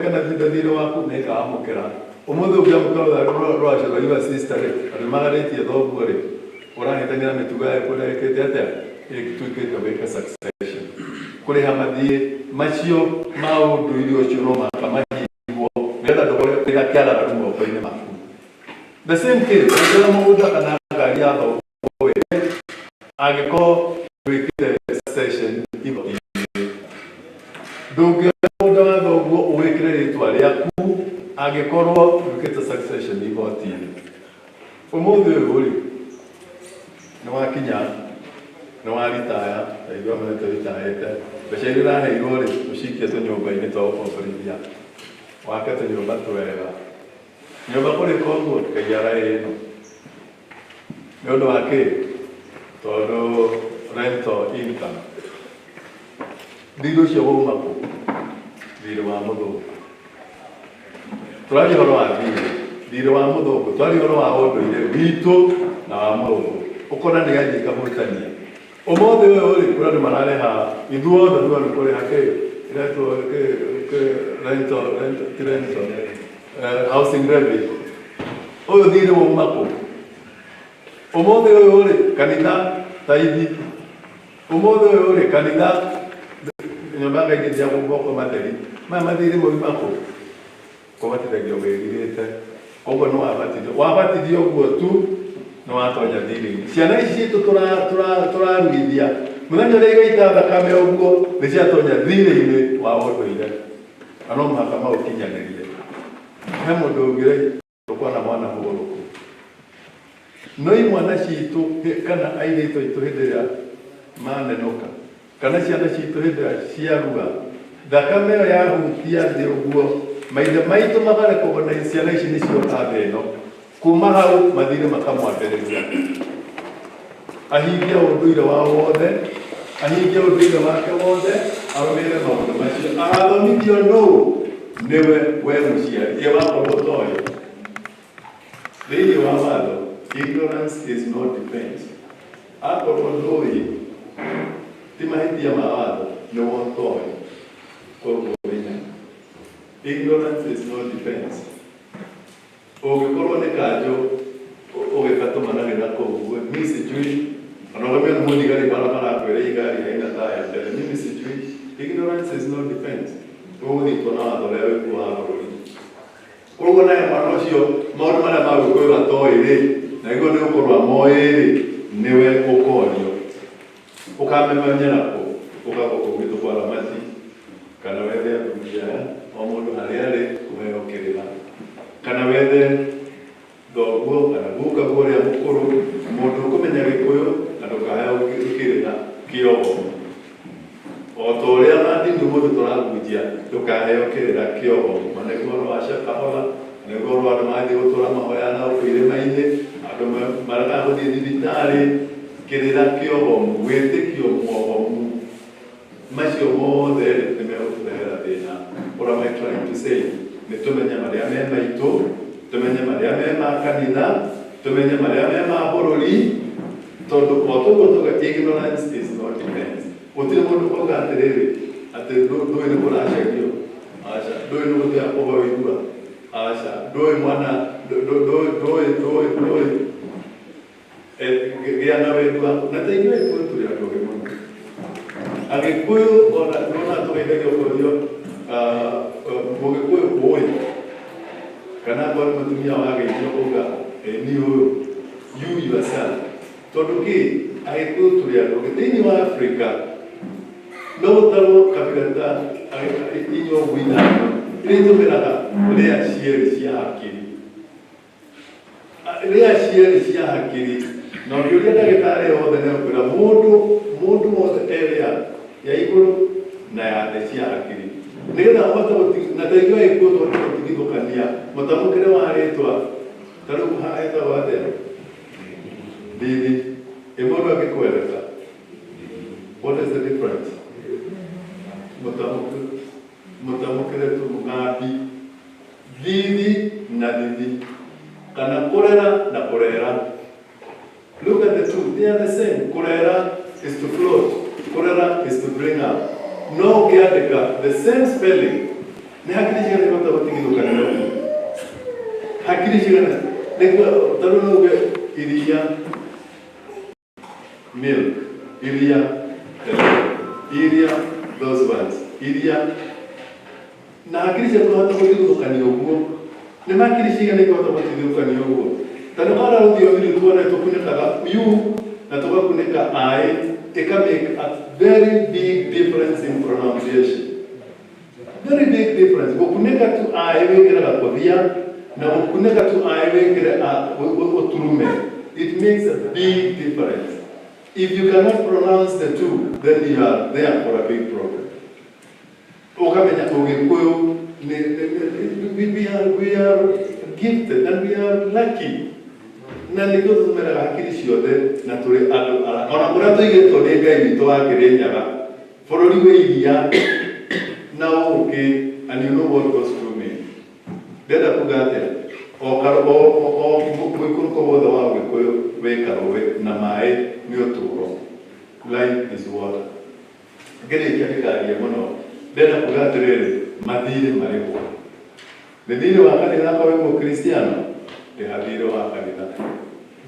Kana thiĩ waku nĩ ĩkamũkĩra. Ũmũthĩ ũngĩamũkĩra rũtha rũracio rwa your sister rĩ, andũ magarĩtie thoguo rĩ, ũrahĩtania na mĩtugo yayo kũrĩa ĩkĩte atĩa, ĩtuĩkĩte wĩke succession. Kũrĩha mathiĩ macio ma ũndũire ũcio no mũhaka mahingwo nĩgetha ndũkorwo wĩna kĩaraganu moko-inĩ maku. The same case, ũngĩoya mũgũnda kana ngari ya thoguo wene, angĩkorwo ndwĩkĩte succession igoti-inĩ, ndũngĩoya mũgũnda wa thoguo ũwĩkĩre rĩtwa rĩaku angĩkorwo ndwĩkĩte succession igoti-inĩ. Ũmũthĩ ũyũ rĩ, nĩ wakinya, nĩ waritaya, ta ithuĩ amwe nĩ tũritayĩte, mbeca iria ũraheirwo rĩ, ũcikie tũnyũmba-inĩ twa gũkomborithia, wake tũnyũmba twega. Nyũmba kũrĩka ũguo, KRA ĩno. Nĩ ũndũ wa kĩ? Tondũ rental income. Thirĩ ũcio wauma kũ? Thirĩ wa mũthũngũ. Tũraria ũhoro wa thirĩ, thirĩ wa mũthũngũ, twaria ũhoro wa ũndũire witũ na wa mũthũngũ. Ũkona nĩ gathiĩ kahutania. Ũmũthĩ ũyũ rĩ, kũrĩ andũ mararĩha, ithuothe tũga nĩ kũrĩha kĩ? Ĩretwo kĩ, kĩ, rental, rental, ti rental, housing levy. Ũyũ thirĩ wauma kũ? Ũmũthĩ ũyũ rĩ, kanitha taithi. Ũmũthĩ ũyũ rĩ, kanitha nyũmba ya Ngai ndĩthiagwo moko matheri. Maya mathirĩ mauma kũ? Kũbatithagio wĩrirĩte. Koguo nĩ wabatithio. Wabatithio ũguo tu nĩ watonya thirĩ-inĩ. Ciana ici citũ tũraruithia, mũthenya ũrĩa igaita thakame ũguo, nĩ ciatonya thirĩ-inĩ wa ũndũire. Na no mũhaka maũkinyanĩrie. He mũndũ ũngĩ tũkona mwana mũgũrũku. No imwana citũ kana airĩtu aitũ hĩndĩ ĩrĩa manenũka, kana ciana citũ hĩndĩ ĩrĩa ciarua, thakame ĩyo yahutia thĩ ũguo, maithe maitũ makarecognize ciana ici nĩ cioka thĩ ĩno. Kuma hau mathirĩ makamwambĩrĩria. Ahingie ũndũire wao wothe, ahingie ũndũire wake wothe, arũmĩrĩre maũndũ macio. Agathomithio nũ? Nĩwe we mũciari. Ĩ wakorwo ũtoĩ? Thĩinĩ wa watho, ignorance is not defense. Akorwo ndũĩ, ti mahĩtia ma watho, nĩwe ũtoĩ. Koguo menya. Ignorance is not defense. Ũngĩkorwo nĩ kanjũ ũgĩkatũmanage na kũu ũguo, mimi sijui. Ona ũgĩmenya nĩ mũthigari barabara akwĩre igari haina taa ya mbere, mimi sijui. Ignorance is not defense. Ũgũthitwo na watho ũrĩa wĩkuo wa bũrũri. Koguo naye mwana ũcio maũndũ marĩa ma Gĩkũyũ atoĩ rĩ, na nĩguo nĩ gũkorwo amoĩ rĩ, nĩwe ũkorio. Ũkamĩmenyera kũ? Ũka gũkũ gwitũ kwa Ramati, kana wethe athuri aya, o mũndũ harĩa arĩ, ũheo kĩrĩra. Kana wethe thoguo kana gukaguo ũrĩa mũkũrũ, mũndũ ũkũmenya Gĩkũyũ, na ndũkaheo kĩrĩra kĩogomu. O ta ũrĩa na ndini ũmũthĩ tũrahunjia, ndũkaheo kĩrĩra kĩogomu. Ma nĩguo ũhoro wa Shakahola, nĩguo ũhoro wa andũ marathiĩ gũtũra mahoya na gũkũ irĩma-inĩ, andũ maregaga gũthiĩ thibitarĩ, kĩrĩra kĩogomu, wĩtĩkio mwogomu, macio mothe-rĩ, nĩ megũtũrehera thĩna. What am I trying to say? Nĩ tũmenye marĩa me maitũ, tũmenye marĩa me ma kanitha, tũmenye marĩa me ma bũrũri, tondũ o toguo tuga ignorance is not defense. Gũtirĩ mũndũ ũkauga atĩrĩrĩ, atĩ ndũĩ nĩ kũracagio, aca, ndũĩ nĩ gũtĩa kũheo irua, aca, ndũĩ mwana, ndũĩ, ndũĩ, ndũĩ, ndũĩ. Gĩa na wendi waku. Na ta ithuĩ Agĩkũyũ tũrĩ andũ ogĩ mũno. Agĩkũyũ ona nona tũgeithagio kũrio Mũgĩkũyũ ũĩ kana akorwo nĩ mũtumia wageithio ũkauga "Ĩ niĩ ũyũ", you yourself. Tondũ kĩ? Agĩkũyũ tũrĩ andũ ogĩ. Thĩinĩ wa Africa no gũtarwo kabira ta inya ũguo ithano iria itũmĩraga rĩa cierĩ cia hakiri. Rĩa cierĩ cia hakiri. Na ũngĩũria ndagĩtarĩ othe nĩ egũkwĩra mũndũ mũndũ wothe e rĩa ya igũrũ na ya thĩ cia hakiri. Nĩgetha ũhote gũti na ta ithuĩ Agĩkũyũ tũhote gũtigithũkania mũtamũkĩre wa rĩtwa ta rĩu haha hetagwo atĩa? Thithi. Ĩ mũndũ angĩkwereta? What is the difference? Mũtamũkĩre mũtamũkĩre tu mũgambi. Thithi na thithi. Kana kũrera na kũrera. Look at the two, they are the same. Kũrera is to float, kũrera is to bring up. No ũngĩandĩka the same spelling. Nĩ hakiri cigana ihota gũtigithũkania ũguo? Hakiri cigana nĩguo tondũ no uge iria, milk, iria, iria, those words, iria, na hakiri ciaku hota gũtigithũkania ũguo. Nĩ hakiri cigana ikũhota gũtigithũkania ũguo? Ta nĩ kora rũthiomi rũu tuona tũkunĩkaga u na tũgakunĩka i, ĩka make a very big difference in pronunciation. Very big difference. Gũkunĩka tu i wĩkĩre gakobia na gũkunĩka tu i wĩkĩre ũturume. It makes a big difference. If you cannot pronounce the two, then you are there for a big problem. Ũkamenya Ũgĩkũyũ we are gifted and we are lucky, na nĩkĩo tũtũmĩraga hakiri ciothe na tũrĩ andũ ara ona kũrĩa tũigĩtwo nĩ Ngai witũ wa Kĩrĩnyaga, bũrũri wĩ iria na ũũkĩ, and you know what those two mean. Ndĩrenda kuga atĩa? O o mũikũrũko wothe wa Ũgĩkũyũ wĩ karũĩ na maĩ nĩ ũtũũro. Life is water. Ngĩrĩkia ndĩkarie mũno, ndĩrenda kuga atĩrĩrĩ, mathirĩ marĩhwo. Nĩ thirĩ wa kanitha akorwo wĩ Mũkristiano, rĩha thirĩ wa kanitha.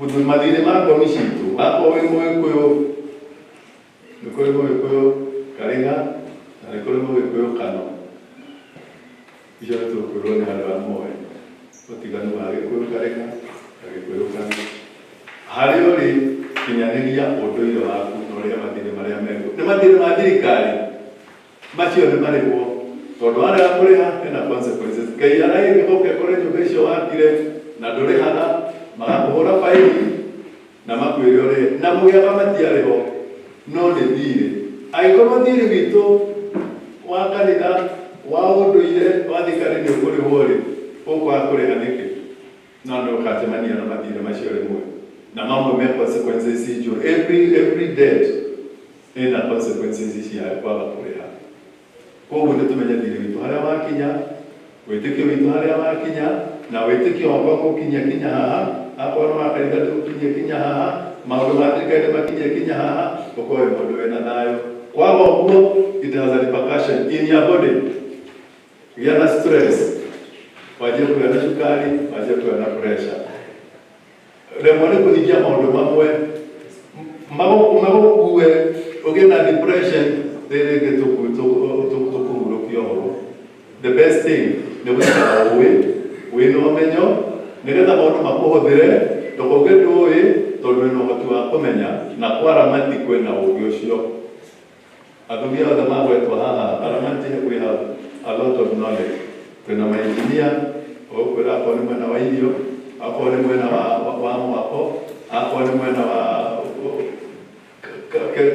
Mathirĩ ma ngomi citũ, akorwo wĩ Mũgĩkũyũ, nĩ kũrĩ Mũgĩkũyũ Karĩga na nĩ kũrĩ Mũgĩkũyũ Kano. Icio nĩ tũkwĩrwo nĩ andũ a moĩ ũtiganu wa Gĩkũyũ Karĩga na Gĩkũyũ Kano. Harĩa ũrĩ, kinyanĩria ũndũire waku na ũrĩhe mathirĩ marĩa mekuo. Nĩ mathirĩ ma thirikari, macio nĩ marĩhwo, tondũ warega kũrĩha hena consequences. KRA ĩngĩgoka ĩkore nyũmba icio wakire na ndũrĩhaga, magakũhũra baini na makwĩre ũrĩhe. Na mũgĩaka matiarĩ ho, no nĩ thirĩ. Angĩkorwo thirĩ witũ wa kanitha wa ũndũire wa thirikari nĩ ũkũrĩhwo rĩ, ũkwaga kũrĩha nĩkĩ? No nĩ ũkacemania na mathirĩ macio rĩmwe, na mamwe me consequences njũru. Every debt ĩna consequences cia kwaga kũrĩha. Koguo nĩ tũmenye thirĩ witũ harĩa wakinya, wĩtĩkio witũ harĩa wakinya, na wĩtĩkio wakwa ngũkinyia kinya haha, akorwo nĩ wa kanitha ndĩũkinyie kinya haha, maũndũ ma thirikari nĩ makinyie kinya haha, ũkorwo wĩ mũndũ wĩna thayũ. Kwaga ũguo, it has a repercussion in your body. Gĩa na stress, wanjie kũgĩa na cukari, wanjie kũgĩa na pressure. Rĩmwe nĩ kũhingia maũndũ mamwe magũkue ũgĩe na depression, rĩrĩ tũkũhurũkia ũhoro. The best thing nĩ gũikara ũĩ wĩna ũmenyo nĩgetha maũndũ makũhũthĩre, ndũkauge ndũĩ, tondũ wĩna ũhoti wa kũmenya na kwaramati kwĩna ũgĩ ũcio. Athuri othe magwetwo haha, aramati, we have a lot of knowledge. Twĩna mainjinia ũgũkwĩra akorwo nĩ mwena wa irio, akorwo nĩ mwena wa mwako, akorwo nĩ mwena wa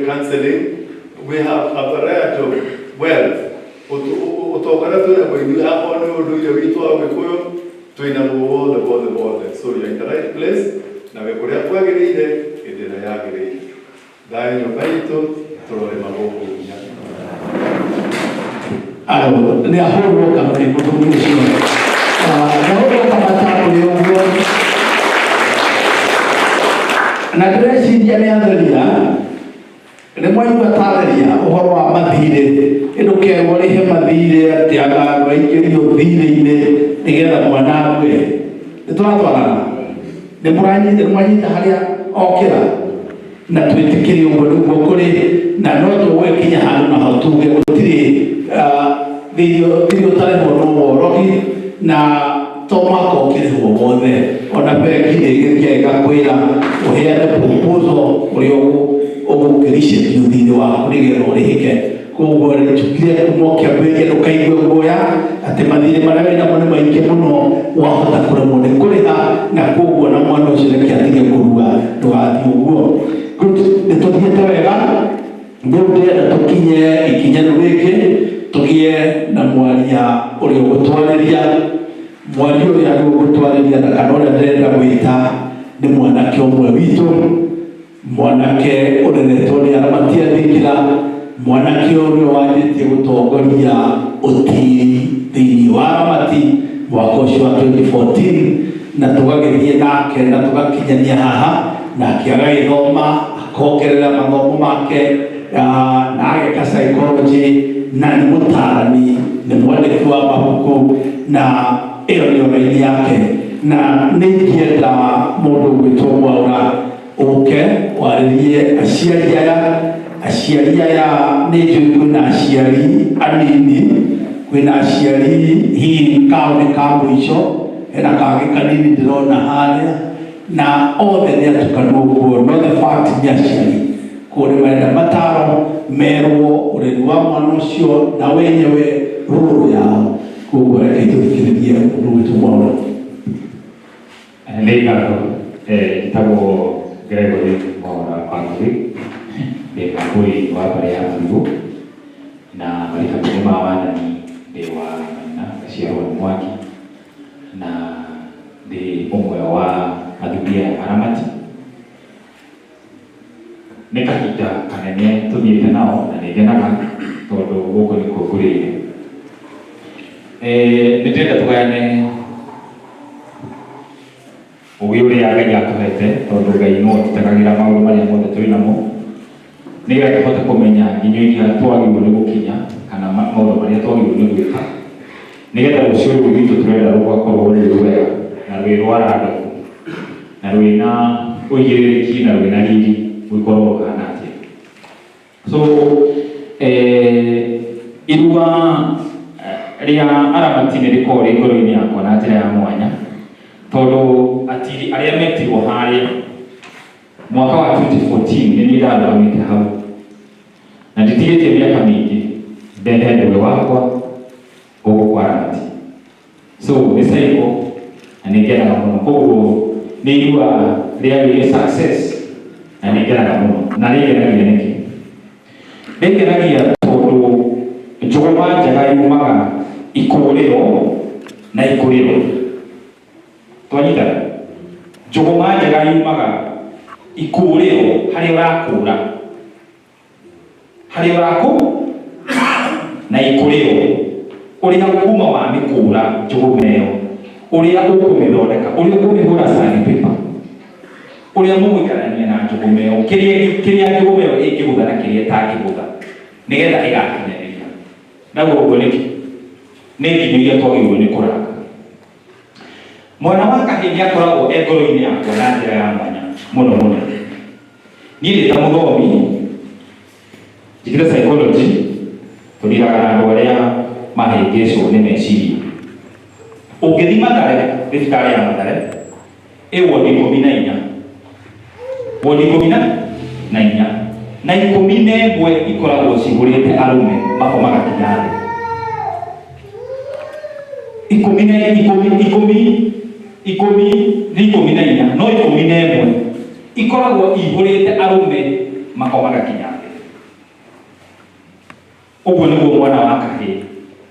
counseling. We have a variety of wealth. Ũtonga ũrĩa twĩnaguo ithuĩ, akorwo nĩ ũndũire witũ wa Ũgĩkũyũ, twĩnaguo wothe wothe wothe. So you are in the right place na wĩ kũrĩa kwagĩrĩire hĩndĩ ĩrĩa yagĩrĩire. Thayũ nyũmba itũ, tũrorĩma gũkũ nginya. Aro nĩ ahũrwo kamwe mũthuri ũcio. Nĩ ahũrwo kamata kũrĩ ũguo na ndĩreciria nĩ atheria nĩ mwaigua tatheria ũhoro wa mathirĩ. Ndũkerwo rĩhe mathirĩ atĩ andũ aingĩrio thirĩ-inĩ nĩgetha mwana arue. Nĩ tũratwarana, nĩ mũranyita, nĩ mwanyita harĩa okĩra na twĩtĩkĩre ũguo nĩguo kũrĩ, na no tũgũgĩkinya handũ naho tuge gũtirĩ thirĩ thirĩ ũtarĩhwo no worogi, na to mwaka ũkĩrĩhwo wothe. Ona bengi ĩgĩthiaga ĩgakwĩra ũheane proposal ũrĩa ũgũkĩricĩtio thirĩ waku nĩgetha ũrĩhĩke. Koguo njugire kuma ũkĩambĩrĩria ndũkaigue guoya atĩ mathirĩ marĩa wĩnamo nĩ maingĩ mũno wahota kũremwo nĩ kũrĩha, na koguo na mwana ũcio reke atige kũrua. Ndũgathiĩ ũguo. Good, nĩ tũthiĩte wega. Rĩu ndĩrenda tũkinye ikinya rĩu rĩngĩ, tũgĩe na mwaria ũrĩa ũgũtwarĩria, mwaria ũrĩa rĩu ũgũtwarĩria na kana ũrĩa ndĩrenda gwĩta nĩ mwanake ũmwe witũ, mwanake ũreretwo nĩ aramatia thingira, mwanake ũrĩa wanjĩtie gũtongoria ũtiri thĩinĩ wa Aramati mwaka ũcio wa 2014, na tũgagĩthiĩ nake na tũgakinyania haha, nake agagĩthoma akongerera mathomo make. na ageka psychology na nĩ mũtaarani, nĩ mwandĩki wa mabuku, na ĩyo nĩyo raini yake. Na nĩ ingĩenda mũndũ ũgwĩtwo Mwaura ũke warĩrie aciari aya. Aciari aya, nĩ njũĩ kwĩna aciari anini, kwĩna aciari hihi kao nĩ ka mũico, hena kangĩ kanini ndĩrona harĩa, na othe nĩ atukanu ũguo, no the fact nĩ aciari, koguo nĩ marenda mataro, merwo ũreri wa mwana ũcio na wenyewe rũrũ yao. Koguo reke tũthikĩrĩrie ũndũ witũ Mwaura. Nĩ ngatho. Njĩtagwo Gregory Mwaura Wangui, ndĩ Mũkũyũ wa mbarĩ ya Mũrugũ, na marikabu-inĩ ma Wanani ndĩ wa Maina, ngaciarwo nĩ Mwaki, na ndĩ ũmwe wa athuri aya aramati. Nĩ kahinda kanene tũthiĩte nao na nĩ ngenaga tondũ gũkũ nĩkuo ngũrĩire. Nĩ ndĩrenda tũgayane ũgĩ ũrĩa Ngai atũhete, tondũ Ngai no atũtegagĩra maũndũ marĩa mothe twĩ namo, nĩgetha tũhote kũmenya nginyo iria twagĩrĩirwo nĩ gũkinya kana maũndũ marĩa twagĩrĩirwo nĩ gwĩka, nĩgetha rũciũ rũrũ rwitũ tũrenda rũgakorwo rwĩ rwega na rwĩ rwarandaku na rwĩna ũigĩrĩrĩki na rwĩna riri, rũkorwo rũhana atĩa. So irua rĩa aramati nĩ rĩkoragwo rĩ ngoro-inĩ yakwa na njĩra ya mwanya, tondũ atiri arĩa metirwo harĩa mwaka wa 2014 nĩ niĩ ndarũgamĩte hau, na nditigĩtie mĩaka mĩingĩ ndehe ndũwe wakwa gũkũ kwa aramati. So nĩ cycle na nĩ ngenaga mũno. Koguo nĩ irua rĩagĩire success na nĩ ngenaga mũno. Na rĩngenagia nĩkĩ? Rĩngenagia tondũ njũgũma njega yumaga ikũrĩro na ikũrĩro. Twanyitana? Njũgũma njega yumaga ikũrĩro, harĩa ũrakũra, harĩa ũrakũ na ikũrĩro, ũrĩa kuma wa mĩkũra njũgũma ĩyo, ũrĩa ũkũmĩthondeka, ũrĩa ũkũmĩhũra sandpaper, ũrĩa mũgũikarania na njũgũma ĩyo, kĩrĩa njũgũma ĩyo ĩngĩgũtha na kĩrĩa ĩtangĩgũtha, nĩgetha ĩgakinyanĩria. Ndauga ũguo nĩkĩ? Nĩ nginyo iria twagĩrĩirwo nĩ kũranga. Mwana wa kahĩĩ nĩ akoragwo e ngoro-inĩ yakwa na njĩra ya mwanya mũno mũno. Niĩ ndĩ ta mũthomi, njĩkĩte psychology, tũriraga na andũ arĩa mahĩngĩcwo nĩ meciria. Ũngĩthiĩ Mathare, thibitarĩ ya Mathare, ĩ wodi 14. Wodi 14. Na 11 ikoragwo cihũrĩte arũme makomaga kinya thĩ. Ikũmi na ikũmi, ikũmi, ikũmi, nĩ 14, no 11 ikoragwo ihũrĩte arũme makomaga kinya thĩ. Ũguo nĩguo mwana wa kahĩĩ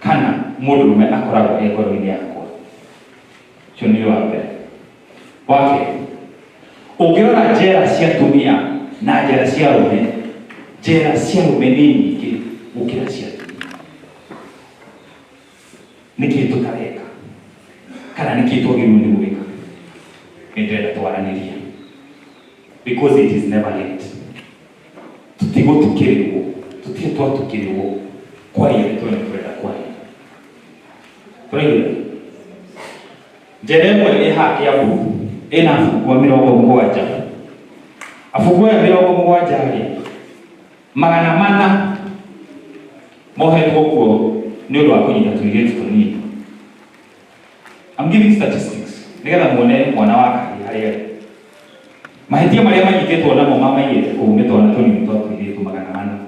kana mũndũrũme akoragwo e ngoro-inĩ yakwa. Ũcio nĩ wa mbere. Wa kerĩ, ũngĩrora njera cia atumia na njera cia arũme, njera cia arũme nĩ nyingĩ gũkĩra cia atumia. Nĩkĩ tũtareka? Kana nĩkĩ twagĩrĩirwo nĩ gwĩka? Nĩ ndĩrenda twaranĩrie, because it is never late. Tũtigũtukĩrĩrwo, tũtirĩ twatukĩrĩrwo kwaria ndeto ĩno tũrenda kwaria. Tũraigua? Njera ĩmwe ĩ haha Kiambu ĩna abungwa 70. Abungwa aya 70 rĩ, 400 mohetwo kuo nĩ ũndũ wa kũnyita tũirĩtu tũnini. I'm giving statistics nĩgetha muone mwana wa kahĩĩ harĩa arĩ. Mahĩtia marĩa manyitĩtwo namo mamaigĩte kũu nĩ twana tũnini twa tũirĩtu 400.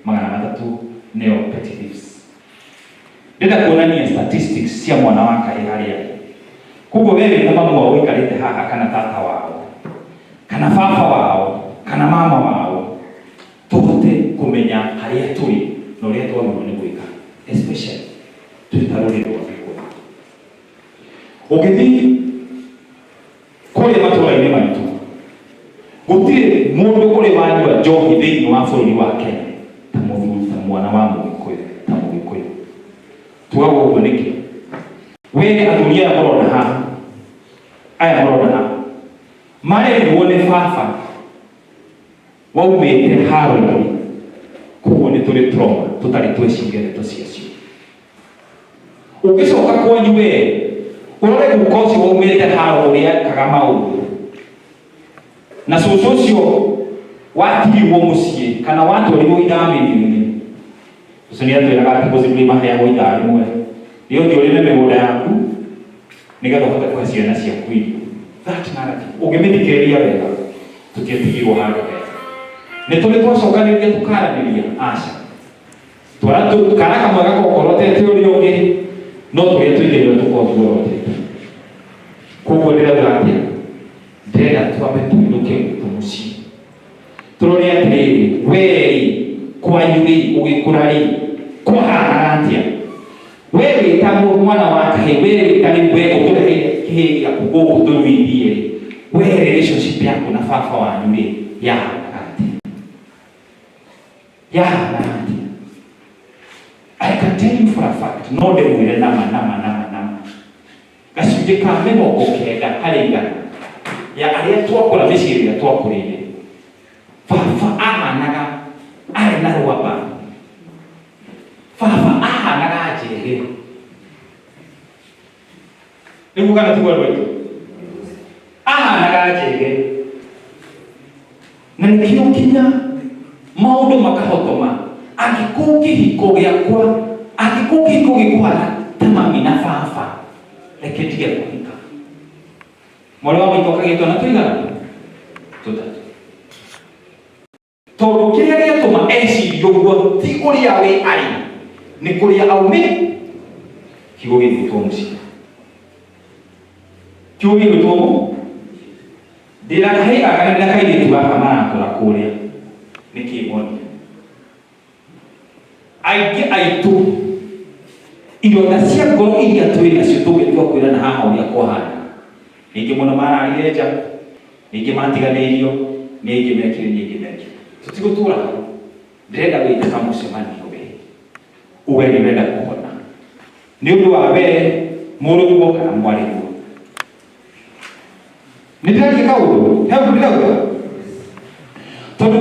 300 nĩo petty thieves. Ndĩrenda kuonania statistics cia mwana wa kahĩĩ harĩa arĩ. Koguo we wĩ ta mamu wao ũikarĩte haha, kana tata wao, kana baba wao, kana mama wao, tũhote kũmenya harĩa tũrĩ na ũrĩa twagĩrĩirwo nĩ gwĩka, especially twĩ ta rũrĩrĩ rwa Gĩkũyũ. Ũngĩthiĩ kũrĩa matũũra-inĩ maitũ, gũtirĩ mũndũ ũrĩ wanyua njohi thĩinĩ wa bũrũri wa Kenya ta mũthuri, ta mwana wa Mũgĩkũyũ, ta Mũgĩkũyũ. Tugaga ũguo nĩkĩ? We athuri aya mũrona haha, aya mũrona haha, marerirwo nĩ baba waumĩte haro-inĩ. Koguo nĩ tũrĩ trauma tũtarĩ tweciria ndeto ciacio. Ũngĩcoka kwanyu we ũrore guka ũcio waumĩte haro ũrĩa ekaga maũndũ na cũcũ ũcio watigirwo mũciĩ kana watwarirwo ithamĩrio-inĩ. Ũcio nĩ atwĩraga atĩ possibly maheagwo ithaa rĩmwe nĩ ũthiĩ ũrĩme mĩgũnda yaku nĩgetha ũhote kũhe ciana ciaku irio. That narrative ũngĩmĩthikĩrĩria wega, tũtiatigirwo handũ hega. Nĩ tũrĩ twacokanĩrĩria tũkaranĩria? Aca. Twana kana kamwe gakokorotete ũrĩa ũngĩ, no tũrĩa tũingĩ tũkorwo tuorotete. Koguo ndĩrauga atĩa? Ndĩrenda twambe tũinũke gwitũ mũciĩ, tũrore atĩrĩrĩ, wee-rĩ, kwanyu-rĩ, ũgĩkũra-rĩ, kwahanaga atĩa? We wĩta mwana wa kahĩĩ, we wĩta rĩu we ũtũreheire kĩhĩĩ gĩaku gũkũ tũruithie-rĩ, we relationship yaku na baba wanyu-rĩ, yahanaga atĩa? Yahanaga atĩa? I can tell you for a fact, no ndĩmwĩre nama nama nama nama, gacunjĩ ka 90% ya arĩa twakũra mĩciĩ ĩrĩa twakũrĩire, baba ahanaga arĩ na rwamba, baba ahanaga njege. Nĩguo kana tiguo, andũ aitũ? Ahanaga njege, na nĩkĩo kinya maũndũ makahotoma. Angĩkorwo kĩhiko gĩakwa, angĩkorwo kĩhiko gĩkũhana ta mami na baba, reke ndige kũhika. Mwarĩ wa maitũ akagĩa twana tũigana? Tũtatũ. Tondũ kĩrĩa gĩatũma ecirie ũguo ti ũrĩa we arĩ, nĩ kũrĩa aumĩ. Kiugo gĩgwĩtwo mũciĩ, kiugo gĩgwĩtwo mũ ndĩna kahĩĩ gaka na ndĩna kairĩtu gaka marakũra kũrĩa nĩkĩ monire. Aingĩ aitũ ironda cia ngoro iria twĩ nacio tũngĩtua kwĩrana haha ũrĩa kwahana, ningĩ mũno mararire nja, ningĩ matiganĩirio, nĩ aingĩ mekire, nĩ aingĩ mekire. Tũtigũtũra hau. Ndĩrenda wĩte kamũcemanio, we uge nĩ ũrenda kũhona nĩ ũndũ wa we mũrũguo kana mwarĩguo. Nĩ ndĩraria kaũndũ he ũndũ ndĩrauga, tondũ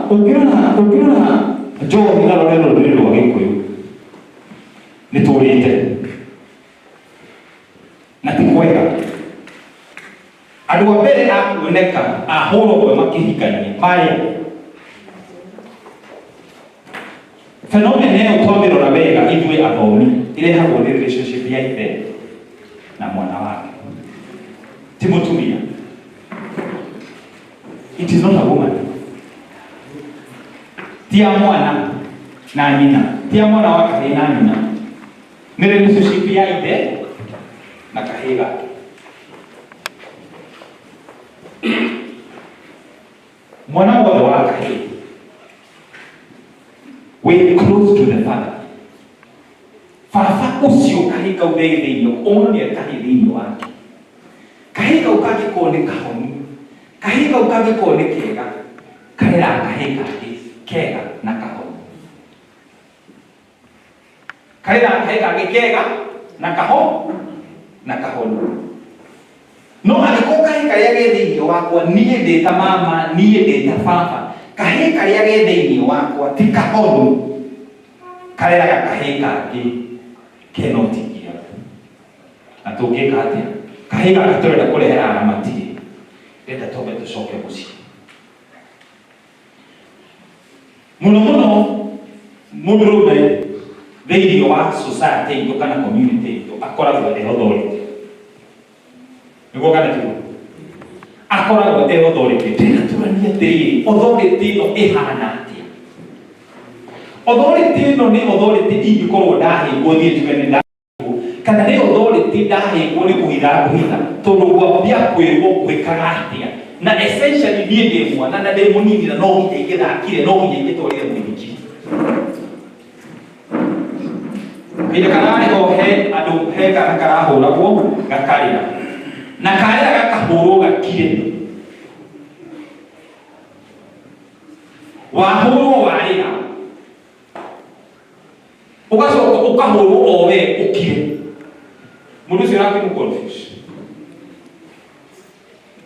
ũngĩrora njohi na rore rũrĩrĩ rwa Gĩkũyũ, nĩ tũrĩte na ti kwega. Andũ a mbere a kuoneka a hũrwo ũmwe makĩhikania marĩa phenomena ĩyo twamĩrora wega ithuĩ athomi, ĩrehagwo nĩ relationship ya ithe na mwana wake, ti mũtumia. It is not a woman. Ti ya mwana na nyina, ti ya mwana wa kahĩĩ na nyina, nĩ relationship ya ithe na kahĩĩ gake. Mwana wothe wa kahĩĩ wĩ close to the father, baba ũcio kahĩĩ kau me thĩinĩ, ũmwe nĩ kahĩĩ thĩinĩ wake. Kahĩĩ kau kangĩkorwo nĩ kahonu, kahĩĩ kau kangĩkorwo nĩ kega, kareraga kahĩĩ kangĩ kega na kahonu, kareraga kahĩĩ kangĩ kega na kahonu. No angĩkorwo kahĩĩ karĩa ge thĩinĩ wakwa, niĩ ndĩ ta mama, niĩ ndĩ ta baba, kahĩĩ karĩa ge thĩinĩ wakwa ti kahonu, kareraga kahĩĩ kangĩ kena ũtingia. Na tũngĩka atĩa kahĩĩ gaka tũrenda kũrehera aramatirĩ? Ndĩrenda twambe tũcoke mũciĩ mũno mũno. Mũndũrũme thĩinĩ wa society itũ kana community itũ akoragwo e authority, nĩguo kana tiguo? Akoragwo e authority. Ndĩrenda tũranie atĩrĩrĩ, authority ĩno ĩhana atĩa? Authority ĩno nĩ authority ingĩkorwo ndahĩngwo thiĩ njuge nĩ ndahĩngwo, kana nĩ authority ndahĩngwo nĩ kũhitha ngũhitha, tondũ ngwambia kwĩrwo ngwĩkaga atĩa, na essentially niĩ ndĩ mwana na ndĩ mũnini na no nginya ingĩthakire, no nginya ingĩtwarire mũithikiri. Kahinda kararĩ ho he andũ, he kana karahũragwo gakarĩra, na karĩra gakahũrwo gakire. Wahũrwo warĩra, ũgacoka ũkahũrwo o we ũkire. Mũndũ ũcio arakĩmũ confuse.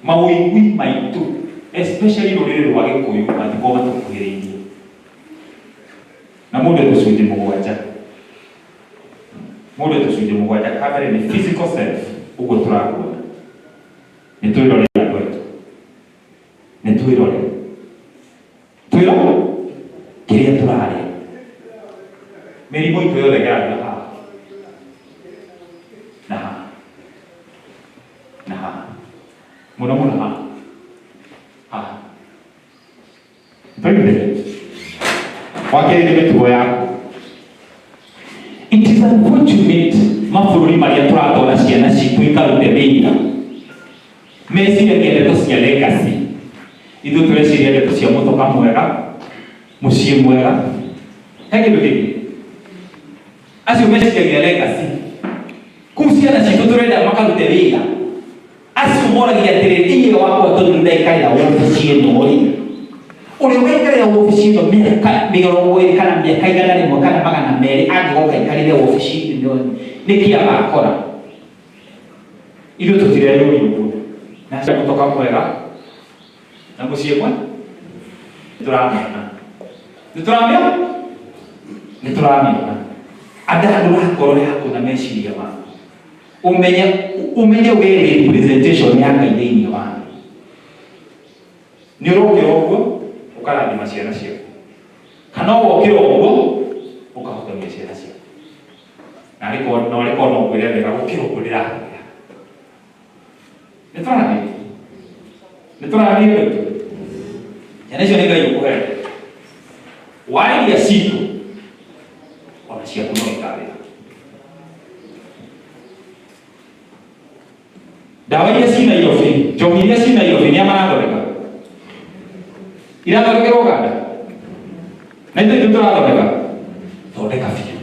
Mawĩigwi maitũ, especially rũrĩrĩ rwa Gĩkũyũ, matikorwo matũkuhĩrĩirie. Na mũndũ e tũcunjĩ mũgwanja. Mũndũ e tũcunjĩ mũgwanja. Ka mbere nĩ physical self, ũguo tũrakuona. Nĩ twĩrore andũ aitũ. Nĩ twĩrore. Twĩrore kĩrĩa tũrarĩa. Mĩrimũ itũ yothe ĩgeragĩra haha. Na haha. Na haha. Mũno mũno haha. Haha. Twaiguithania? Wa kerĩ nĩ mĩtugo yaku. It is unfortunate mabũrũri marĩa tũratwara ciana citũ ikarute wĩra meciragia ndeto cia legacy. Ithuĩ tũreciria ndeto cia mũtoka mwega, mũciĩ mwega. He kĩndũ kĩngĩ? Acio meciragia legacy. Kũu ciana citũ tũrenda makarute wĩra. Acio moragia atĩrĩrĩ, inyuĩ wakwa tondũ nĩ ndaikarĩra wobici ĩno rĩ, ũrĩa ũgaikarĩra wobici ĩno mĩaka 20 kana mĩaka 100 kana 200 angĩgoka aikarĩre wobici ĩno nĩkĩ agakora? Ithuĩ tũtireyũria ũguo. Na mũtoka mwega na mũciĩ mwe nĩtũramĩona, nĩtũramĩona, nĩtũramĩona. Andandũra ngoro yaku na meciria maku, umenye umenye we wĩ representation ya Ngai thĩinĩ wa thĩ. Nĩ ũrokĩra ũguo ũkarathima ciana ciaku, kana ũgokĩra ũguo ũkahotomia ciana ciaku. Na arĩ korwo no arĩ korwo no ngwĩre wega gũkĩra ũguo ndĩrakwĩra. Nĩ tũrathiĩ, nĩ tũrathiĩ witũ. Ciana icio nĩ Ngai ũkũhete, warĩria citũ ona ciaku no ikarĩra. Ndawa iria ci Nairobi, njohi iria ci Nairobi nĩ a marathondeka? Irathondekerwo Uganda na ithuĩ ithuĩ tũrathondeka. Thondeka biũ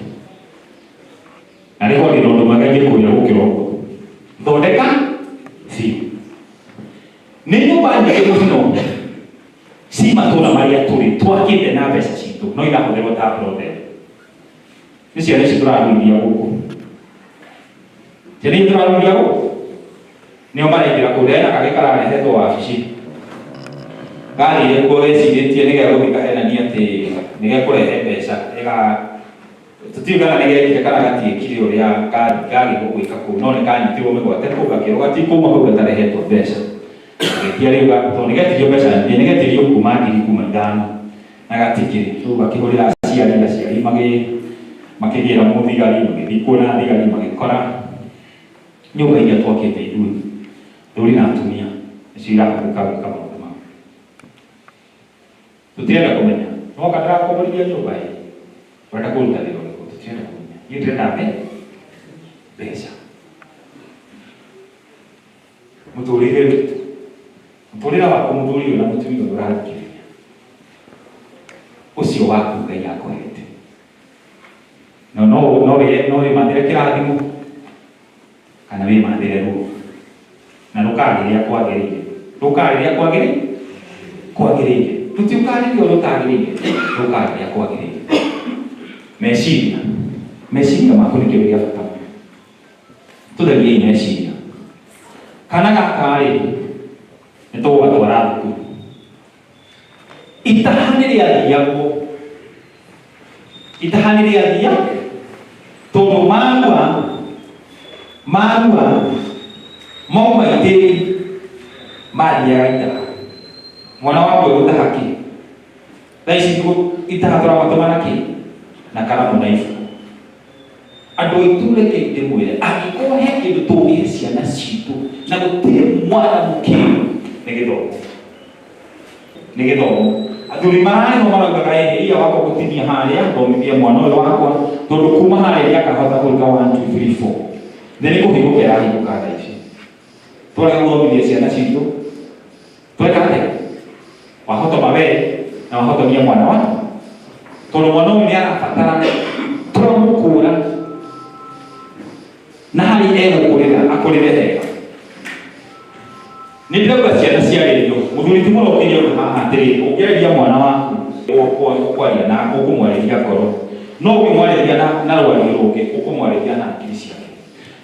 na rĩho ndĩ na ũndũ mwega ingĩkwĩra gũkĩra ũguo. Thondeka biũ. Nĩ nyũmba nyingĩ mũno ci matũra marĩa tũrĩ twakĩte na mbeca citũ no irahũthĩrwo ta brothel. Nĩ ciana ici tũraruithia gũkũ, ciana ici tũraruithia gũkũ nĩo maraingĩra kũu. Ndĩrena kagĩ kararehetwo wabici, gathire kuo gecirĩtie nĩ gegũthiĩ kahenanie atĩ nĩ gekũrehe mbeca. Ĩga tũtiũĩ kana nĩ gekire kana gatiĩkire ũrĩa gagĩrĩirwo gwĩka kũu, no nĩ kanyitirwo mĩgwate kũu gakĩrwo gatikuma kũu gatarehetwo mbeca. Gagĩtia rĩu tondũ nĩ getirio mbeca nyingĩ, nĩ getirio kuma ngiri kuma ithano na gatikĩrĩ. Rĩu gakĩhũrĩra aciari, aciari makĩgĩra mũthigari, magĩthiĩ kuona thigari, magĩkora nyũmba iria twakĩte ithuĩ athuri na atumia nĩcio irahũthĩka gwĩka maũndũ mau. Tũtirenda kũmenya. Nĩwoka ndĩrakomborithia nyũmba ĩ, ũrenda kũruta wĩra ũrĩkũ? Tũtirenda kũmenya. Niĩ ndĩrenda mbeca. Mũtũrĩre witũ, mũtũrĩre waku mũthuri ũyũ na mũtumia ũyũ ũrathikĩrĩria, ũcio waku Ngai akũhete. No no no wĩre no wĩmathĩre kĩrathimo kana wĩmathĩre ruo. Na rũkarĩrĩa kwagĩrĩire. Rũkarĩrĩa kwagĩrĩire. Kwagĩrĩire. Rũtiũkarĩria ũrĩa ũtagĩrĩire. Rũkarĩrĩa kwagĩrĩire. Meciria. Meciria maku nĩ kĩndũ gĩa bata mũno. Tũtheriei meciria. Kana gaka rĩ, nĩ tũgũgatwara thukuru. Itaha nĩ rĩathiagwo. Itaha nĩ rĩathia tondũ marua marua mauma itĩri mathiaga itaha. Mwana waku egũtaha kĩ? Thaa ici itaha tũramatũma na kĩ? Na karamu na ibuku. Andũ aitũ reke ndĩmwĩre, angĩkorwo he kĩndũ tũngĩhe ciana citũ na gũtirĩ mwana mũkĩgu, nĩ gĩthomo. Nĩ gĩthomo. Athuri mararĩho maraugaga ĩhĩ, iya wakwa gũtinia harĩa, thomithia mwana ũyũ wakwa, tondũ kuma harĩa nĩakahota gwĩka 1 2 3 4. Thĩ nĩ kũhingũka ĩrahingũka thaa ici. Twarega gũthomithia ciana citũ, tweka atĩa? Wahotoma we na wahotomia mwana waku, tondũ mwana ũyũ nĩ arabatara tũramũkũra na harĩ egũkũrĩra akũrĩre hega. Nĩ ndĩrauga ciana ciarĩrio, mũthuri ti mũrokĩrie ũndũ haha atĩrĩ, ũngĩarĩria mwana waku ũkwaria na ũkũmwarĩria ngoro, no ũngĩmwarĩria na rwario rũngĩ ũkũmwarĩria na hakiri ciake.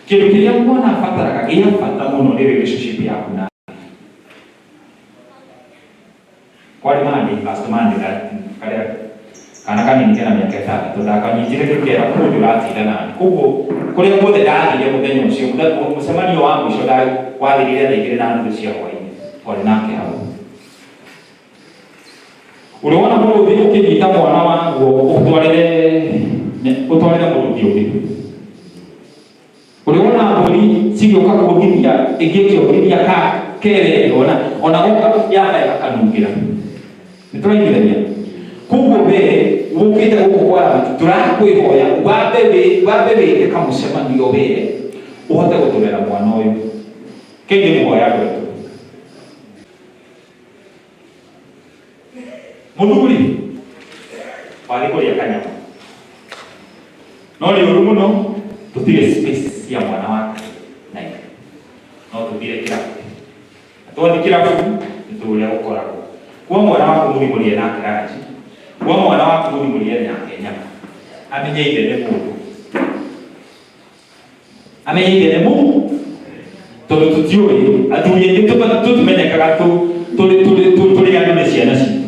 Kĩndũ kĩrĩa mwana abataraga gĩa bata mũno nĩ relationship yaku nake. Kwarĩ Monday, last Monday, karĩa Kana kanini kena mĩaka 6 ndakanyitire ngĩkera mũndũ ũratinda nani. Koguo kũrĩa guothe ndathire mũthenya ũcio, mũcemanio wa mũico wathirire thaa 2:30 cia hwaĩ-inĩ, twarĩ nake hau. Ũrĩ wona mũrũthi ũkĩnyita mwana waguo ũtwarĩre mũrũthi ũngĩ? Ũrĩ wona mbũri cigĩũka kuongithia ĩngĩ ĩkĩongithia ka kerĩ ona goka yamba ĩgakanungĩra? Nĩ tũraiguithania? Koguo we ũkĩte gũkũ kwa Ramatu, tũrakwĩhoya wambe wĩke kamũcemanio we ũhote gũtũrera mwana ũyũ. Kĩu nĩ mũhoya andũ aitũ. Mũthuri wathiĩ kũrĩa kanyama no nĩ ũru mũno, tũtirĩ space cia mwana wake na ithe, no tũthire kĩrabu. Na twathiĩ kĩrabu nĩ tũĩ ũrĩa gũkoragwo. Kwa mwana waku mũthiĩ mũrĩe nake ranji, kwa mwana waku mũthiĩ mũrĩe nake nyama, amenye ithe nĩ mũndũ, amenye ithe nĩ mũndũ, tondũ tũtiũĩ athuri aingĩ tũtimenyekaga tũrĩ andũ nĩ ciana citũ,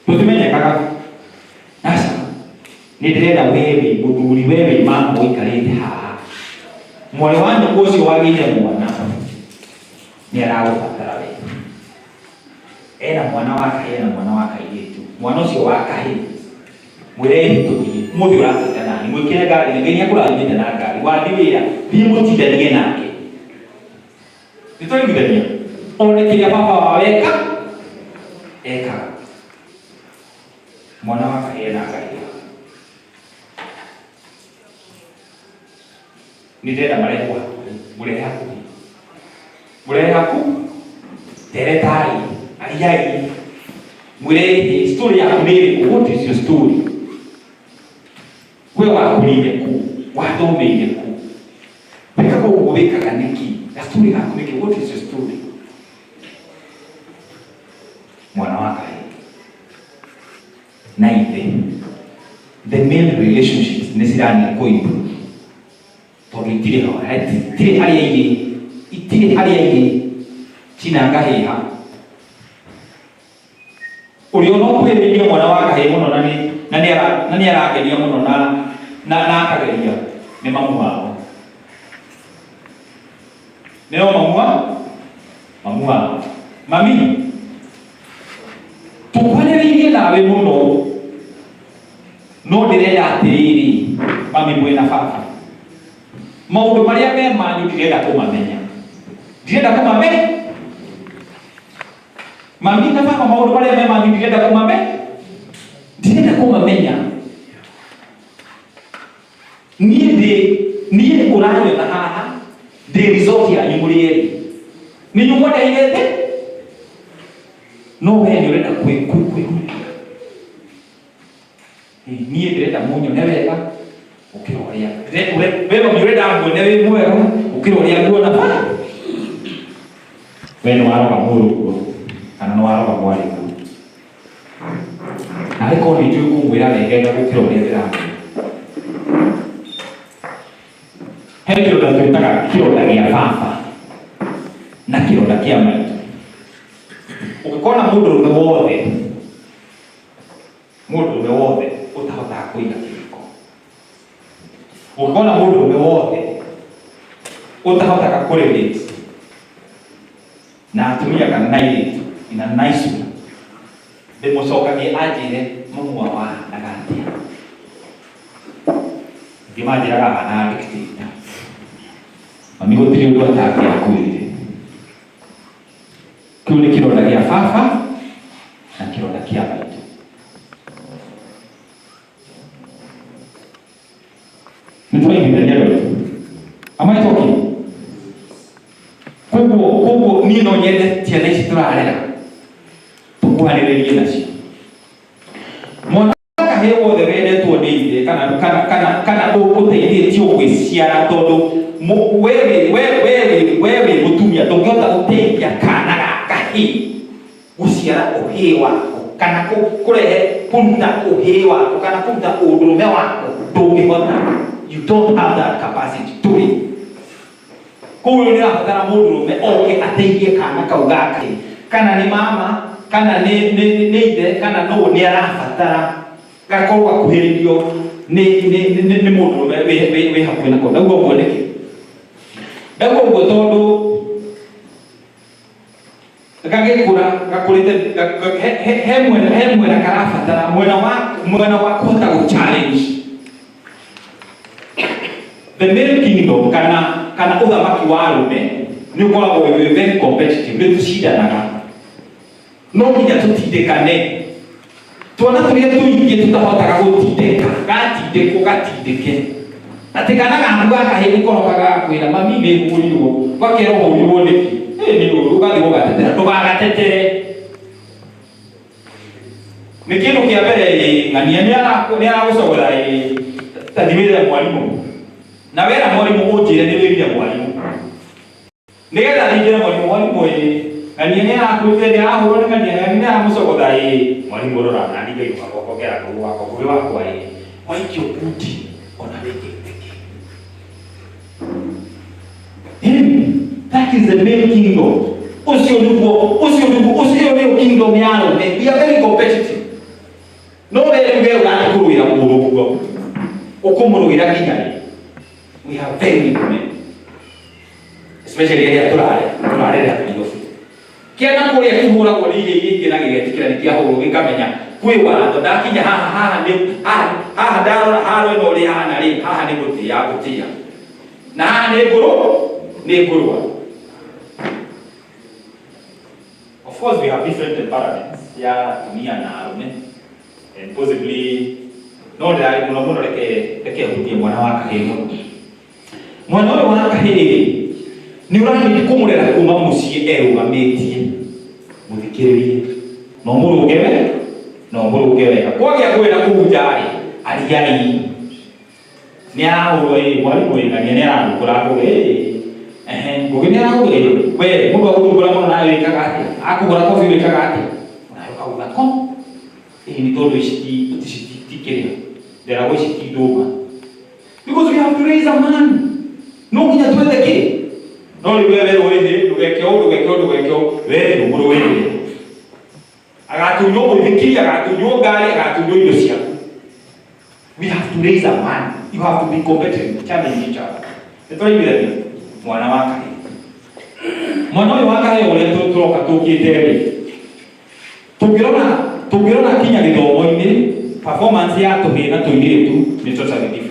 tũtimenyekaga. Aca, nĩ ndĩrenda we wĩ mũthuri, we wĩ mama ũikarĩte haha, mwarĩ wa nyũkwa ũcio wagĩire mwana nĩ aragũbatara we. Ena mwana wa kahĩĩ, ena mwana wa kairĩtu. Mwana ũcio wa kahĩĩ mwĩre ĩhĩtũkie mũthĩ ũratinda nani, mwĩkĩre ngari, Ngai nĩ akũrathimĩte na ngari, wathiĩ wĩra thiĩ mũtindanie nake. Nĩ twaiguithania? One kĩrĩa baba wao eka ekaga. Mwana wa kahĩĩ na kahĩĩ nĩ ndĩrenda marehwo hakuhĩ, mũrehe hakuhĩ, mũrehe hakuhĩ, teretai, ariai, mwĩre ĩhĩ story yaku nĩ ĩrĩkũ? What is your story? We wakũrĩire kũ? Wathomeire kũ? Wĩkaga ũguo wĩkaga nĩkĩ? Na story yaku nĩkĩ? What is your story? Mwana wa kahĩĩ na ithe, the male relationships nĩ cirathiĩ kũ improve, tondũ itirĩ ho, itirĩ harĩa irĩ, itirĩ harĩa irĩ cina ngahĩha. Ũrĩa ona ũkuhĩrĩirie mwana wa kahĩĩ mũno na nĩ arageria mũno na akageria nĩ mamu wao, nĩo mamu wao. Mami, tũkwanĩrĩirie nawe mũno, no ndĩrenda atĩrĩrĩ, mami mwĩna baba, maũndũ marĩa me manyu ndirenda kũmamenya, ndirenda kũmamenya. Mami na baba, maũndũ marĩa me manyu ndirenda kũmamenya, ndirenda kũmamenya. Niĩ ndĩ niĩ ũranyona haha ndĩ resort yanyu mũrĩ erĩ, nĩ inyuĩ mwandeheire thĩ, no we nĩ ũrenda kwĩhurĩra. Niĩ ndĩrenda mũnyone wega gũkĩra ũrĩa we mami ũrenda nguone wĩ mwega gũkĩra ũrĩa nguona ba. We nĩ waroga mũrũguo kana nĩ waroga mwarĩguo, narĩ korwo nĩ njũĩ kũmwĩra wegega gũkĩra ũrĩa ndĩramwĩra. He kĩronda twĩtaga kĩronda gĩa baba na kĩronda kĩa maitũ. Ũngĩkona mũndũrũme wothe, mũndũrũme wothe ũtahotaga kũiga kĩhiko, ũngĩkona mũndũrũme wothe ũtahotaga kũrelate na atumia kana na airĩtu in a nice way, ndĩmũcokagie anjĩre mamu wao ahanaga atĩa. Ingĩ manjĩraga ahanaga dictator. Mami gũtirĩ ũndũ atangĩakwĩrire. Kĩu nĩ kĩronda gĩa baba na kĩronda kĩa maitũ. Nĩ tũraiguithania andũ aitũ? Am I talking? Koguo niĩ no nyende ciana ici tũrarera tũkuhanĩrĩrie nacio. Mwana kahĩĩ wothe wendetwo nĩ ithe kana ũteithĩtio gwĩciara, tondũ we wĩ mũtumia ndũngĩhota gũteithia kana ga kahĩĩ gũciara ũhĩĩ wako kana kũrehe kũruta ũhĩĩ wako kana kũruta ũndũrũme wako, ndũngĩhota. You don't have that capacity tũrĩ koguo nĩ ũrabatara mũndũrũme oke ateithie kana kau ga kahĩĩ, kana nĩ mama. Kana nĩ ithe kana nũ nĩ arabatara gakorwo gakuhĩrĩrio nĩ mũndũrũme wĩ hakuhĩ nako. Ndauga ũguo nĩkĩ? Ndauga ũguo tondũ gagĩkũra gakũrĩte he mwena karabatara mwena wa kũhota gũ challenge the male kingdom kana ũthamaki wa arũme. Nĩ ũkoragwo wĩ very competitive, nĩ tũcindanaga, no nginya tũtindĩkane. Twana tũrĩa tũingĩ tũtahotaga gũtindĩka, gatindĩkwo gatindĩke atĩ kana gaku gakahĩ nĩ korokaga gakwĩra, "Mami, nĩ hũrirwo." Ũgakerwo, "Hũrirwo nĩkĩ?" "Ĩ, nĩ ũru." Ũgathiĩ gũgatetera. Ndũgagatetere. Nĩ kĩndũ kĩa mbere ĩ ng'ania nĩ aragũcogotha ĩ tathi wĩre mwarimũ na wera mwarimũ ũnjĩre nĩ wĩrire mwarimũ nĩgetha thiĩ mwarimũ. Mwarimũ ĩ ng'ania nĩ arakwĩrire nĩ arahũrwo nĩ ng'ania, ng'ania nĩ aramũcogotha ĩ. Mwarimũ rora nani ngainũka gwakwa ngera ngũgĩ wakwa, ngũgĩ wakwa ĩ waikio ngundi ona wĩkĩte kĩ. That is the main kingdom. Ũcio nĩguo, ũcio nĩguo, ũcio nĩyo kingdom ya arũme. We are very competitive. No we rĩu we ũrathiĩ kũrũĩra mũrũguo. Ũkũmũrũĩra nginya rĩ? We have very little men. Especially arĩa tũrarera Nairobi. Kĩana kũrĩa kĩhũragwo nĩ iria iria ingĩ na gĩgetĩkĩra nĩ kĩahũrwo, gĩkamenya kwĩ watho. Ndakinya haha, haha nĩ haha, haha ndarora haro ĩno ũrĩa hana rĩ, haha nĩ gũtĩa ngũtĩa na haha nĩ ngũrũ nĩ ngũrũa. Of course we have different temperaments ya atumia na arũme and possibly no ndĩrarĩ mũno mũno. Reke hutie mwana wa kahĩĩ mũno. Mwana ũyũ wa kahĩĩ nĩ ũrathiĩ kũmũrera kuma mũciĩ erũgamĩtie. Mũthikĩrĩrie no mũrũnge we no mũrũnge wega. Kwagĩa ngũĩ na kũu nja rĩ, ariai nĩ arahũrwo ĩ mwarimũ ĩ ng'ania nĩ arathũkũra ngũgĩ ĩ ehe ngũgĩ nĩ arahũrwo ĩ. We mũndũ agũthumbũra mũno nawe wĩkaga atĩa? Akũgũra kobi wĩkaga atĩa? Nawe ũkauga ko ĩ nĩ tondũ ici ti ici ti kĩrĩa nderagwo ici ti ndũma, because we have to raise a man. No nginya twethe kĩ no rĩu we werwo ĩhĩ ndũgeke ũũ, ndũgeke ũũ, ndũgeke ũũ, we ndũmũrũĩrĩre. Agatunywo mũithikiri, agatunywo ngari, agatunywo indo ciaku. We have to raise a man. You have to be competitive, challenge each other. Nĩ tũraiguithania? Mwana wa kahĩĩ, mwana ũyũ wa kahĩĩ ũrĩa tũroka tũkĩte rĩ, tũngĩrora kinya gĩthomo-inĩ, performance ya tũhĩĩ na tũirĩtu nĩ totally different.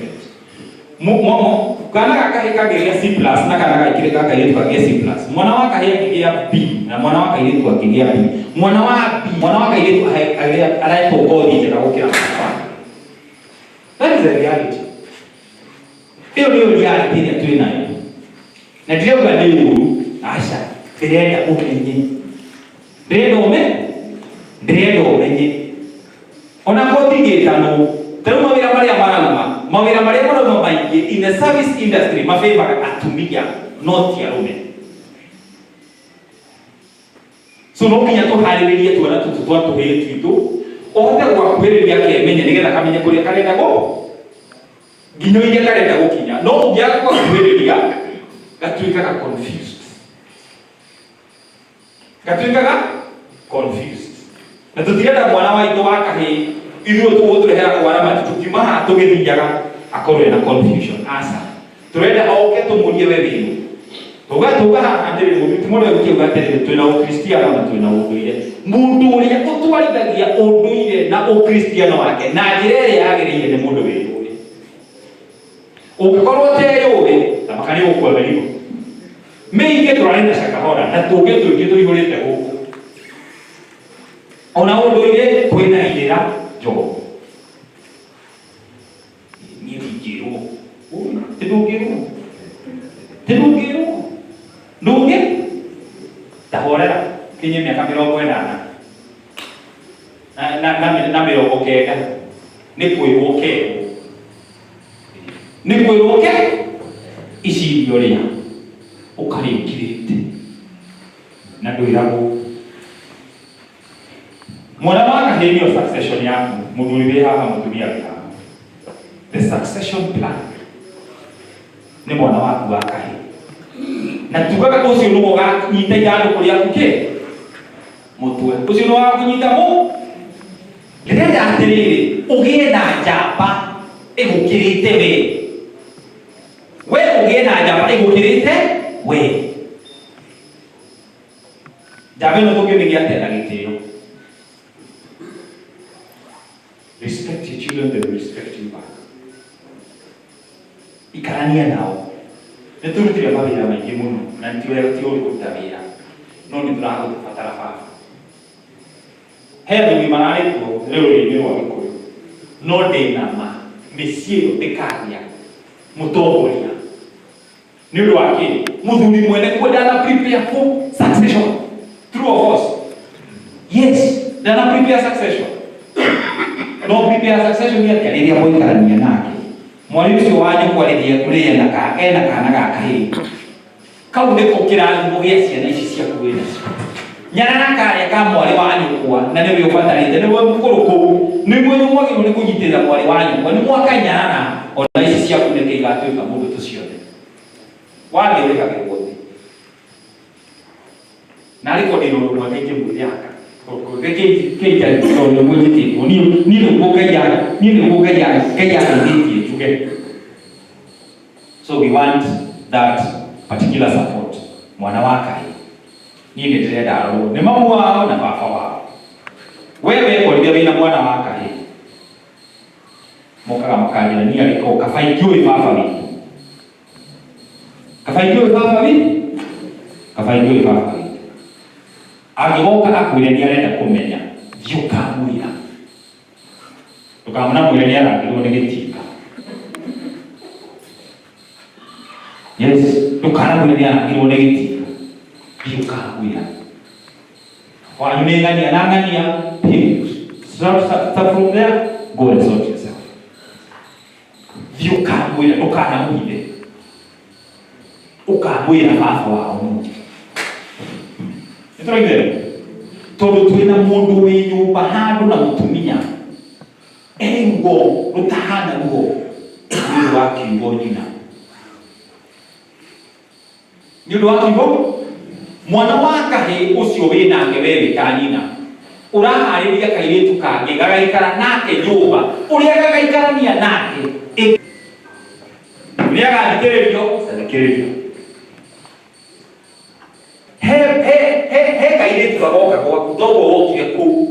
Kana ga kahĩĩ kangĩgĩa C+ na kana ga kairĩtu kangĩgĩa C+, mwana wa kahĩĩ angĩgĩa B na mwana wa kairĩtu angĩgĩa B, mwana wa B, mwana wa kairĩtu aretwo kothi njega gũkĩra mwana wa. That is the reality. Ĩyo nĩyo reality ĩrĩa twĩ nayo na ndirauga nĩ ũru, aca. Ndĩrenda ũmenye, ndĩrenda ũme ndĩrenda ũmenye ona kotigĩtanwo ta rĩu mawĩra marĩa marauma, mawĩra marĩa marauma maingĩ in the service industry mabĩvaga atumia, no ti arũme. So no nginya tũharĩrĩrie twana tũtũ twa tũhĩĩ twitũ ũhote gwakuhĩrĩria kemenye nĩgetha kamenye kũrĩa karenda gũ nginya iria karenda gũkinya. No ũngĩaga gwakuhĩrĩria gatuĩkaga confused, gatuĩkaga confused. Na tũtirenda mwana waitũ wa kahĩĩ ithuĩ tũgũtũrehera kwarama tũkiuma haha tũgĩthiaga akorwo ena confusion. Aca, tũrenda oke tũmũrie, "We wĩũ?" Tuga haha atĩrĩrĩ, mũthuri ti mũrĩa ũkiuga atĩrĩrĩ, twĩna ũkristiano na twĩna ũndũire. Mũndũ ũrĩa ũtwarithagia ũndũire na ũkristiano wake na njĩra ĩrĩa yagĩrĩire nĩ mũndũ wĩyũĩ. Ũngĩkorwo ũteyũĩ, tamaka nĩ ũgũkua mĩrigo mĩingĩ. Tũrarĩ na cakahora na tũngĩ tũingĩ tũihũrĩte gũkũ. Ona ũndũire kwĩna irĩra njogo. Niĩ ndingĩrwo ti ndũngĩrwo ti ndũngĩrwo ndũngĩ tahorera kinye mĩaka 80 na 90 nĩ kwĩrwo kerwo nĩ kwĩrwo ke ici irio rĩa ũkarĩa ũkirĩte na ndwĩragwo. Mwana wa kahĩĩ nĩyo succession yaku. Mũthuri wĩ haha, mũtumia wĩ haha, the succession plan nĩ mwana waku wa kahĩĩ na tugaga ũcio nĩguo ũganyita ithandũkũ rĩaku kĩ. Mũtwe ũcio nĩ wa kũnyita mũ. Ndĩrenda atĩrĩrĩ, ũgĩe na njamba ĩgũkĩrĩte we. We ũgĩe na njamba ĩgũkĩrĩte we. Njamba ĩno tũngĩmĩgĩa atĩa na gĩtĩo? Respect your children, they will respect you back. Ikarania nao. Nĩ tũrutire mawĩra maingĩ mũno na nĩ ti wega ti ũru kũruta wĩra no nĩ tũragũbatara baba. He athuri mararĩ kuo rũrĩrĩ-inĩ rwa Gĩkũyũ no ndĩ na ma mĩciĩ ĩyo ndĩkagĩa mũtongoria. Nĩ ũndũ wa kĩ? Mũthuri mwene kuo ndana prepare for succession. True or false? Yes, ndana prepare succession. No prepare succession nĩ atĩa rĩrĩa mwaikarania nake? Mwarĩ ũcio wa nyũkwa rĩrĩa ũrĩa ena ka ena kana ga kahĩĩ. Kau nĩko kĩrathimo gĩa ciana ici ciaku wĩ nacio. Nyarara karĩa ka mwarĩ wa nyũkwa na nĩwe ũbatarĩte nĩwe mũkũrũ kũu nĩwe mwagĩrĩirwo nĩ kũnyitĩrĩra mwarĩ wa nyũkwa nĩ mwakanyarara ona ici ciaku nĩkĩ igatuĩka mũndũ tũcione. Wathiĩ ũrĩhagĩrwo thĩ. Narĩ korwo ndĩna ũndũ mwega ingĩmwĩra aka. Tondũ nĩguo njĩtĩtwo. Niĩ nĩguo Ngai niĩ nĩguo Ngai Ngai andeithĩtie njuge. So we want that particular support. Mwana wa kahĩĩ. Niĩ nĩ ndĩrenda arorwo nĩ mamu wao na baba wao. We wekorire wĩna mwana wa kahĩĩ. Mokaga makanjĩra niĩ arĩ ko kaba ingĩũĩ baba witũ. Kaba ingĩũĩ baba witũ. Kaba ingĩũĩ baba witũ. Angĩgoka akwĩre nĩ arenda kũmenya, thiĩ ũkamwĩra. Ndũkanamwĩre nĩ arangĩrwo nĩ gĩtinga. Yes, ndũkanamwĩre nĩ arangĩrwo nĩ gĩtinga. Thiĩ ũkamwĩra. Wanyu nĩ ng'ania na ng'ania, period. Start, start, start from there, go and sort yourself. Thiĩ ũkamwĩra, ndũkanamũhithe. Ũkamwĩra baba wao nũ. Nĩ tũraiguana? Tondũ twĩna mũndũ wĩ nyũmba handũ na mũtumia e ruo rũtahana ruo nĩ ũndũ wa kiugo nyina. Nĩ ũndũ wa kiugo mwana wa kahĩĩ ũcio wĩ nake we wĩ ta nyina ũraharĩria kairĩtu kangĩ gagaikara nake nyũmba ũrĩa gagaikarania nake nĩ agathikĩrĩrio athikĩrĩrio he he he he kairĩtu gagoka gwaku toguo wokire kũu.